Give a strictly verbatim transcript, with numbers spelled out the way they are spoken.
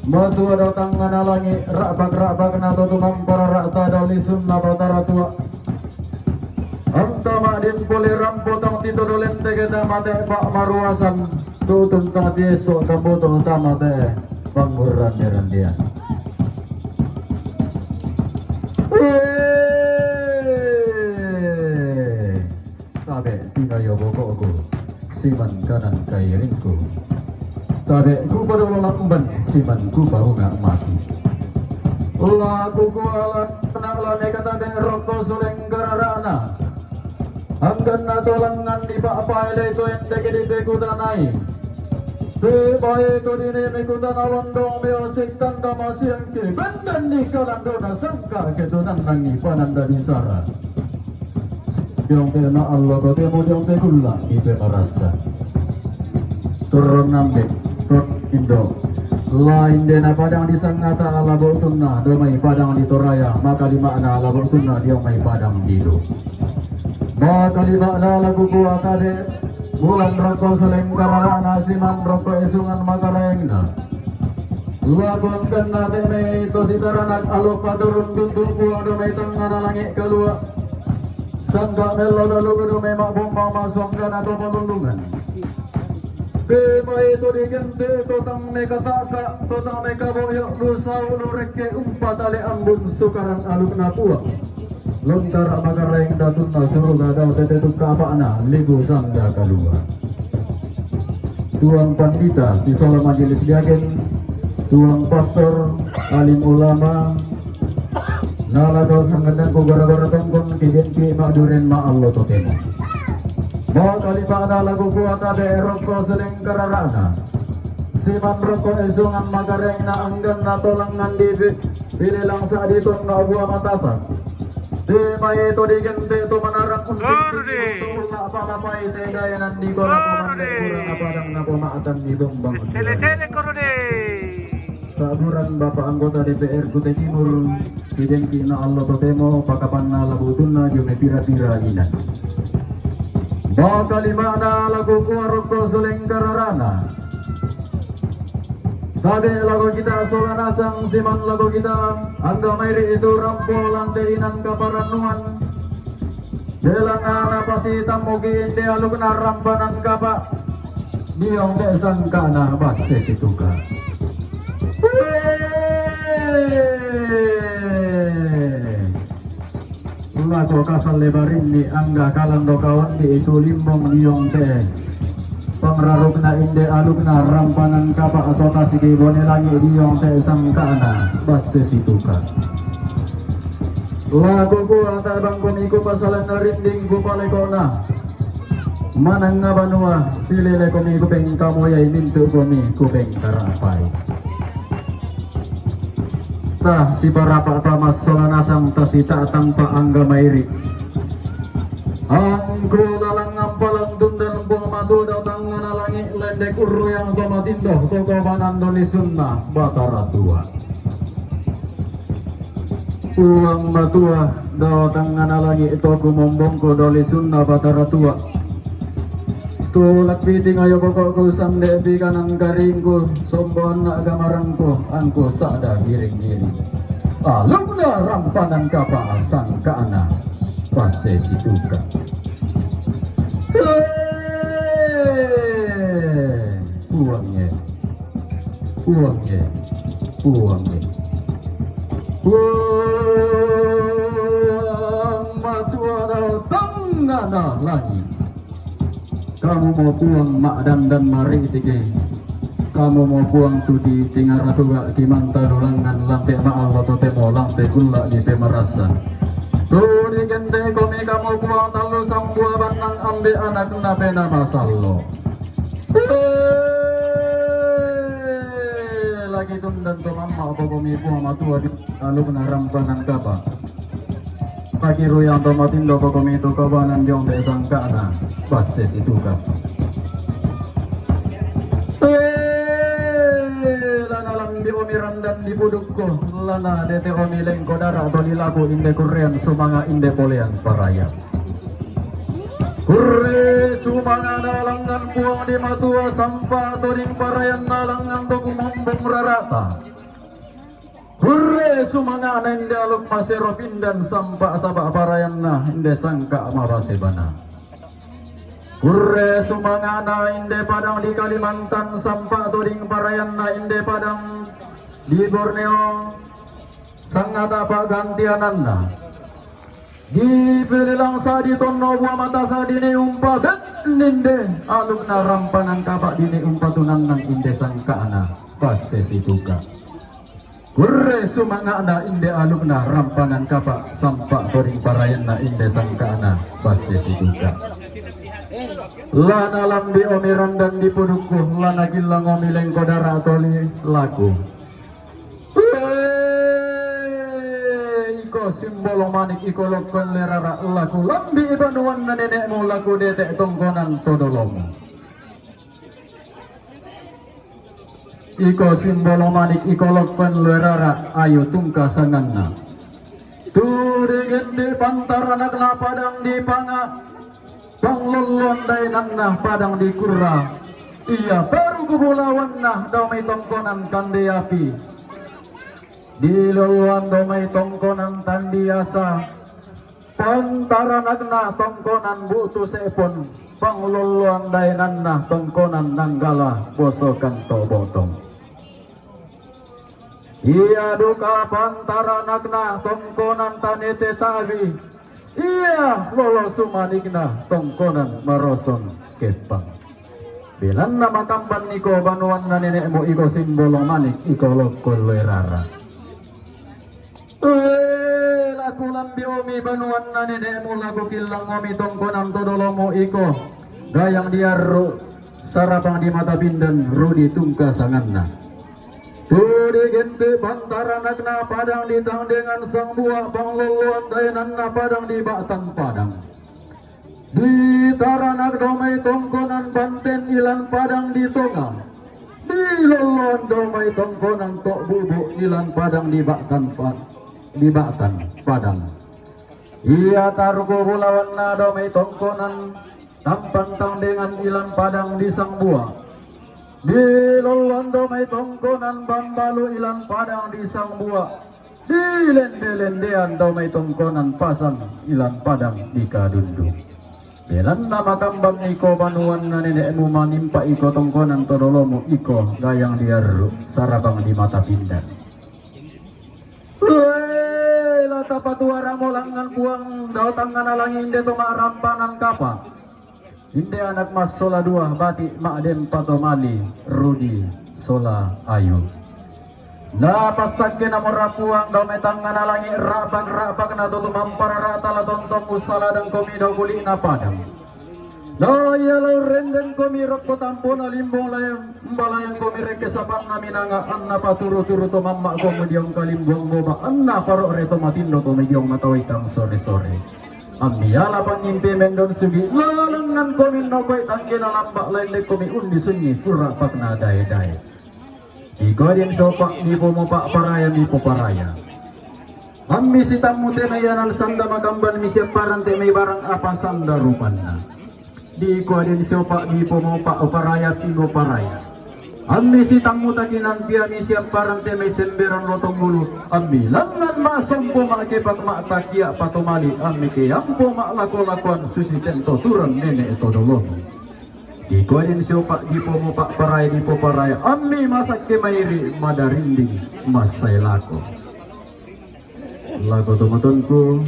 Matua datang ngana langi, rabak-rabak na to tumampara rata doli sunna batara tua. Anta madin pole rampo tang tito dolen tegeta mate pak maruasan, tutun tang tieso tamboto tamate pangguran derandia. Weh. Tabe tingayo bokokku, siman kanan kairingku. Tabe ku padolo lamban, siman ku paunga mati. Laku ku ala anak lane katabe rokko suleng gararana. Anggan na tolangan di pak paele to endek di pekutanai. Tiba itu dini mikutan alondong meo siktan dama siangki. Benden di kalandona sangka ketunan nangi pananda di sara. Diong te na allo to temo diong te kulla di te marasa. Turun nambik, turun indo. Lain dena padang di sangata ala bautunna, domai padang di toraya, maka di makna ala bautunna, diong mai padang di do. Maka di makna lagu kuat ade, bulan rokko selengkarana siman rokko esungan makaraengna. Lagu angkanna tene to sitaranak alo paturun tuntu puang domai tangana langit kalua. Sangka melo lalu domai mak bombang masuk kana to palulungan. Tema itu digente totang meka taka, totang meka boyok lusa ulu reke umpat ale ambun sukaran aluk napua. Lontar makareng datunna suruga dau tete tukka apakna libu sanda kalua. Tuang pandita, sisola majelis diaken, tuang pastor, alim ulama, nala kau sanggendang ku gara-gara tongkon kidin ki mak duren mak allo totemo. Mau kalimana lagu kuat ade rokko selengkararana. Siman rokko esungan makarengna angganna tolangan di Pililang sa di tonna bua matasan. Di mai to digente to manarang untuk Kurde. Untuk ulah palapai te gayanan di kola pemande Kurde. Kurang apa dang napa maatan di bombang. Sele-sele Kurde. Saburan Bapak Anggota D P R Kutai Timur, kidengki na allo totemo pakapanna labutunna jome pira-pira ina. Maka limana lagu kuarokko selengkararana. Tabe lagu kita sola nasang siman lagu kita angga mairi itu rampo lante inan kaparannuan. Belana napasi tamuki inde alukna rampanan kapa. Diong de sangkana basse situka. Weh. Lako kasal lebarin ni angga kalang do kawan di itu limbong diong te. Pangrarukna inde alukna rampanan kapa atau tasiki bone langi diong te sangkana basse situka. Laku ku ata bangku miku pasalan na rinding ku palekona. Manang nga banua silele komi ku pengkamoyai mintu komi ku pengkarapai. Tah siparapa pamas sola nasang tasi tak tangpa angga mairi. Angku lalang ngampalang tundan puang matu datang ngana langi lendek uruyang to matindo to kabanan doli sunna batara tua. Puang matua datang ngana langi to kumombongko doli sunna batara tua. Tulak piting ayo pokokku sande pi kanan karingku sombo anak gamarangku angku sada giring-giring. Alumna rampanan kapa sangkana passe situka. Hei, puange. Puange. Puange. Puang matua dau tangana langit. Kamu mau puang mak dandan mari tike. Kamu mau puang tudi tingaratuga kimanta lulangan lampe ma Allah totemo lampe kulla di pemarasa. Tudi gente komi kamu puang talu sambua banang ambe anak nape nama sallo. Lagi tundan to mamma apa komi puang matua di alumna rampanan kapa. Pagi ruyang to matindo poko mitu kabanan diong de sangkana basse situka. Eh, lana lambi omi randan di pudukku lana dete omi lengko dara to lilaku inde kurrean sumanga inde polean paraya. Hurre sumanga'na langngan puang di matua sampa toding parayanna langngan to kumombong rarata. Hurre sumanga'na inde aluk masero pindan sampa saba parayanna inde sangka mabase bana. Hurre sumanga'na inde padang di Kalimantan sampa toding parayanna inde padang di Borneo sangata pa'gantiananna. Dipillang sa di tonno bua mata sa dine umpa bet ninde alukna rampangan kapa dine umpa tunannang inde sangka'na passe situka. Kurre sumanga'na inde alukna rampangan kapa sampa toding parayanna inde sangka'na passe situka. Lana lambi omi randan di pudukku, lana gillang omi lengko dara toli laku. Wee, iko Simbolong Manik, iko Lokkon Lerara, laku lambi banuanna nene'mu, laku dete tongkonan to dolomu. Iko Simbolong Manik, iko Lokkon Lerara, ayo tungka sanganna. Tu digenti pantaranakna padang di panga, panglolloan daenanna padang di kurra, ia paruku bulawanna dao mai tongkonan kande api. Dilolloan dao mai tongkonan tandi asa, pantaranakna tongkonan bu'tu se'pon, panglolloan daenanna tongkonan nanggala bosokan to botong. Ia duka pantaranakna tongkonan tanete tabi, ia lolo sumanikna tongkonan maroson keppang. Belanna makamban iko banuanna nene'mu, iko Simbolong Manik, iko Lokkon Lerara. Wee, laku lambi omi banuanna nene'mu, laku killang omi tongkonan to dolomu, iko Gayang Diarru, sarapang di mata pindan, Rudi tungka sanganna. Tu digenti pantaranakna padang di tandengan sangbua, panglolloan daenanna padang di ba'tan padang. Ditaranak dao mai tongkonan banten ilan padang di tonga. Dilolloan dao mai tongkonan to bubu ilan padang di ba'tan pa-, di ba'tan padang. Ia taruku bulawanna dao mai tongkonan tampan tandengan ilan padang di sangbua. Dilolloan dao mai tongkonan bambalu ilan padang di sangbua. Dilende-lendean dao mai tongkonan pasang ilan padang di kadundu. Belanna makamban iko banuanna nene'mu, manimpa iko tongkonan to dolomu, iko Gayang Diarru, sarapang di mata pindan. Wee, la tapatuaramo langngan puang dao tangngana langi inde to ma'rampanan kapa. Inde anak massola dua, bati ma'dempa to mali, Rudi sola Ayu. Napassakke namora puang dao mai tangngana langi, ra'pak-ra'pakna to tumamparara tala tontong ussaladangkomi dao kuli'na padang. Na ia lao rendengkomi rokko tampona limbong layang, mbalayang komi rekke sapanna minanga, anna paturu-turu to mamma'komi diong kalimbuang boba, anna paro're to matindokomi diong mata waitang sore-sore. Ammi ala pangngimpi mendon sugi, lalangngan komi nokoi tangkena lamba, lain lekkomi undi sunyi pura pakna dae-dae. Iko adin sopa, mipo mopa paraya, mipo paraya. Ammi sitammu te mai anan sanda makamban, mi siapparan te mai barang apa sanda rupanna. Di iko adin siopa, mipo mopa paraya, mipo paraya. Ammi sitammu takinan pia, mi siapparan te mai semberan lotong bulu. Ammi langngan ma'sompo, ma'kepak ma'takia patomali. Ammi keampo ma'lako-lakoan susi tento turan nene' to dolomi. Di iko adin siopa, mipo mopa paraya, mipo paraya. Ammi masakke mairi madarinding massae lako. Lako tomatuangku.